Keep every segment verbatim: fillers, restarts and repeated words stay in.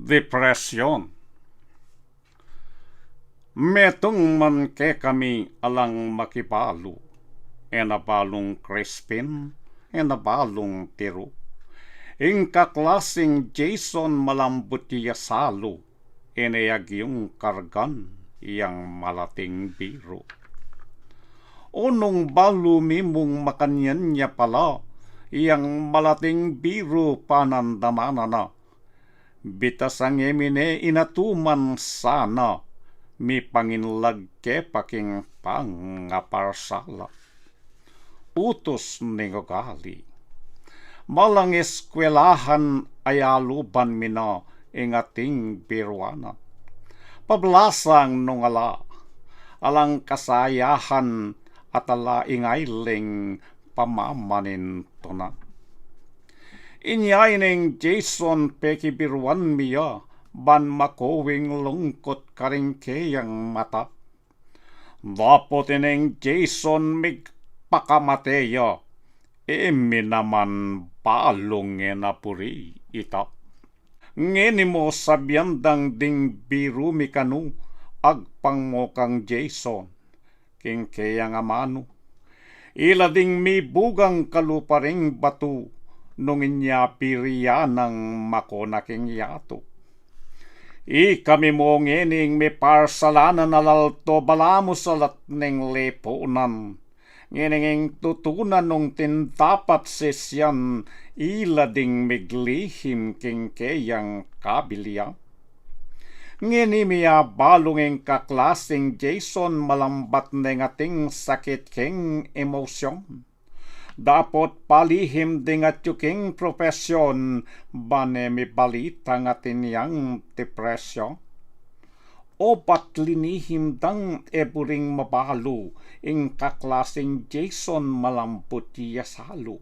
Depresyon. Metung man kekami alang makibalu, e na balung Crispin, e na balung Tiru. Ing kaklasing Jason malambut ya salu, e ne agyung kargan yang malating biru. O nung balu mi mung makanyan ya pala, yang malating biru panandaman na. Bitasang e mi ne inatuman sana, mipanginlag ke pa king pangaparsala. Utus ning ugali. Malang eskwelahan a yaluban mi na ing ating biruanan. Pablasang nung ala, alang kasayahan at ala ing ailing pamamanintunan. Inya ining Jason pekibiruan mi ya, ban makowing lungkut karing keyang mata. Dapot ining Jason migpakamate ya, e mi naman balung e na buri ita. Ngeni mo sabian dang ding biru mi kanu, agpang mo kang Jason, king keyang amanu. Ila ding mibugang kalupa ring batu, nung inya birian nang makona king yatu. Ikami mo ngening miparsalanan a lalto balamu salat ning lipunan. Ngening ing tutunan nung tindapat sisian, ila ding miglihim king keyang kabilian. Ngeni mi abalung ing kaklasing Jason malambat neng ating sakit king emosyon. Dapot palihim ding atyu king profesyon, ban e mi balitang atin yang depresyon. O bat linihim dang e buring mabalu, ing kaklasing Jason malambut ya salu.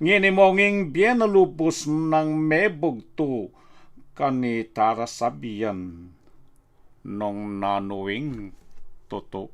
Ngeni mo nging bie na lubus nang mebugtu, kanita ra sabian nung nanu ing tutu.